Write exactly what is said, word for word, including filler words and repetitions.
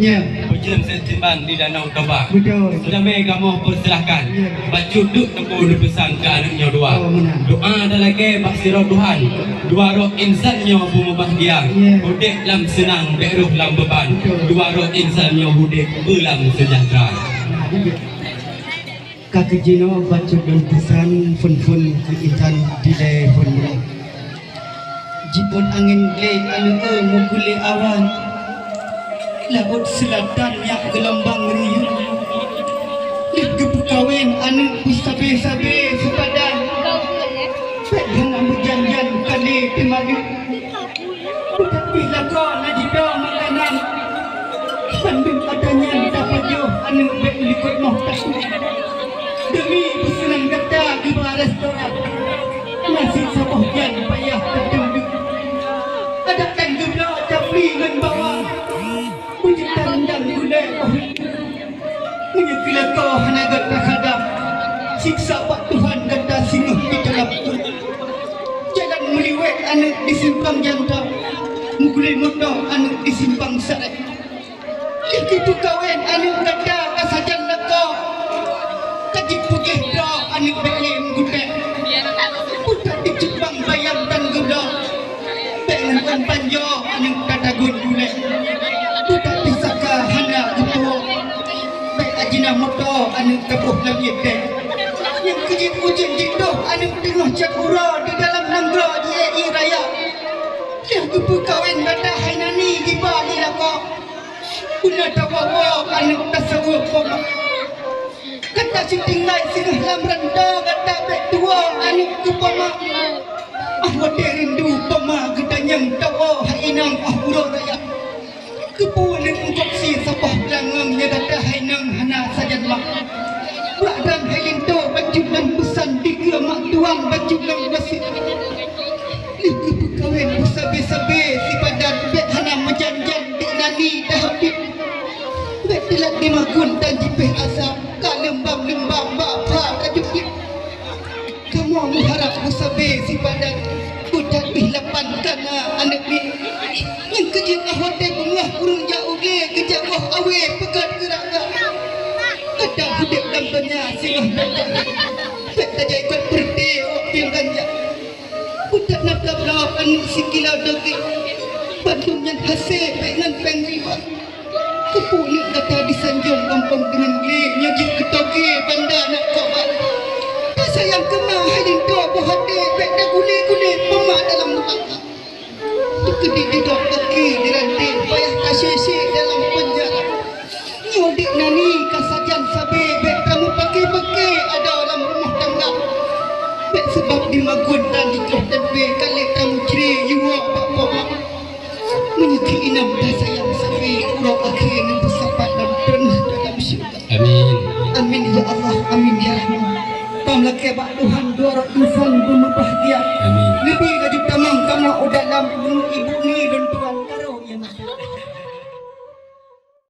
Ya. Peujeuen sentiban di Danau Toba. Betul. Seudamé kamoe peusilahkan. Ya. Bacut duek teungku neupeusan keu aneuk nyoe dua. Oh, meunan. Doa dan lagée bak sidroe Tuhan. Dua droe insan nyoe beumeubahgia. Ya. Udeb lam seunang, bék rôh lam beuban. Betul. Dua droe insan nyoe udeb beulam seujahteura. Nah, begitu. Ka keuh jinoe bacut lôn peusan phon-phon keu intan dilée phon-phon. Jipot angén glé aneuk eu meuguléh awan. Laôt seulatan nyak geulombang riyeuk. Lheueh geupeukawen aneuk beusabe-sabe sipadan. Bék hana meujan-jan kali teumaleuek. Tapi lakoe na jidong makanan. Bandum ata nyan tapajoh aneuk bék likot moh takot. Demi peuseunang gata geuba restoran. Nasi saboh jan payah tateumeung. Adak tan geubloe capli ngon bawang. Beujitan dan gulée. Meunyoe keu lakoe hana gata hadam, siksa bak Tuhan gata singoh di dalam. Jalan meuliwet aneuk di simpang jantong, meuguléh moto aneuk di simpang sarét. Lheueh geupeukawen aneuk gata ka sajan lakoe, ka jipeugéh droe aneuk bék lé meuguték. Putat di cubang bayang dan geubloe. Bék ngon ôn panjoe aneuk tatagun gulée. Putat pusaka hana geutuwoe. Bék ajinoe moto aneuk taboh lam ié tée. Nyang keu jih ujeuen jitoh aneuk teungoh cot uroe di dalam nanggroe jiék ié raya. Lheueh geupeukawen gata hai nani jiba lé lakoe. Beuna tawoe-woe aneuk tasaweue poma. Gata sitinggai singoh lam rantô gata bék tuwoe aneuk keu poma. Ah watée rindu poma geutanyong tawoe hai inong ah uroe raya. Keupeue aneuk eungkôt sie saboh beulangöng nyang gata hai inong hana sajan mak. Bak dan hai linto bacut lôn peusan dikeue mak tuan bacut lôn wasiet. Lheueh geupeukawen beusabe-sabe sipadan bék hana meujan-jan bék nani tahabéh. Bék teulat di makun dan jipéh asam ka leumbam-leumbam bak pha tajok. Kamoe meuharab beusabe sipadan putat pih lapan kana aneuk miet. Nyang keu jeuet ah watée beungoh ureuëng jak u glé geujak woh awé peugét geuraga. Gata udeb lam donya singoh dan bék tajak ikot peureuté wak pieng ganja. Putat na tabloe aneuk sikilo dogé. Bandum nyan hasé bék ngon péng riba. Keupeue aneuk gata disanjong gampông deungon glé nyoe jeuet keu togé banda na koban. Tasayang keu ma hai linto boh até bék tagulé-gulé poma dalam neuraka. Teukeudi didok kaki diranté payah tasé-sé dalam peunjara. Nyoe udeb nani ka sajan sabe bék tameupaké-paké adoe lam rumoh tangga. Bék seubab di makun dan di troh teumpe ka lé tameucré yuwoe bak poma. Meunyoe keu inong tasayang sabe uroe akhé neupeusapat lam peureunah dalam syeuruga. Amin. Amin ya Allah, amin ya Rahman. Pam lakée bak Tuhan dua droe insan beumeubahgia. Amin. Leubeh laju tamong kamoe u dalam ibu ni lôn tuan karoe nyang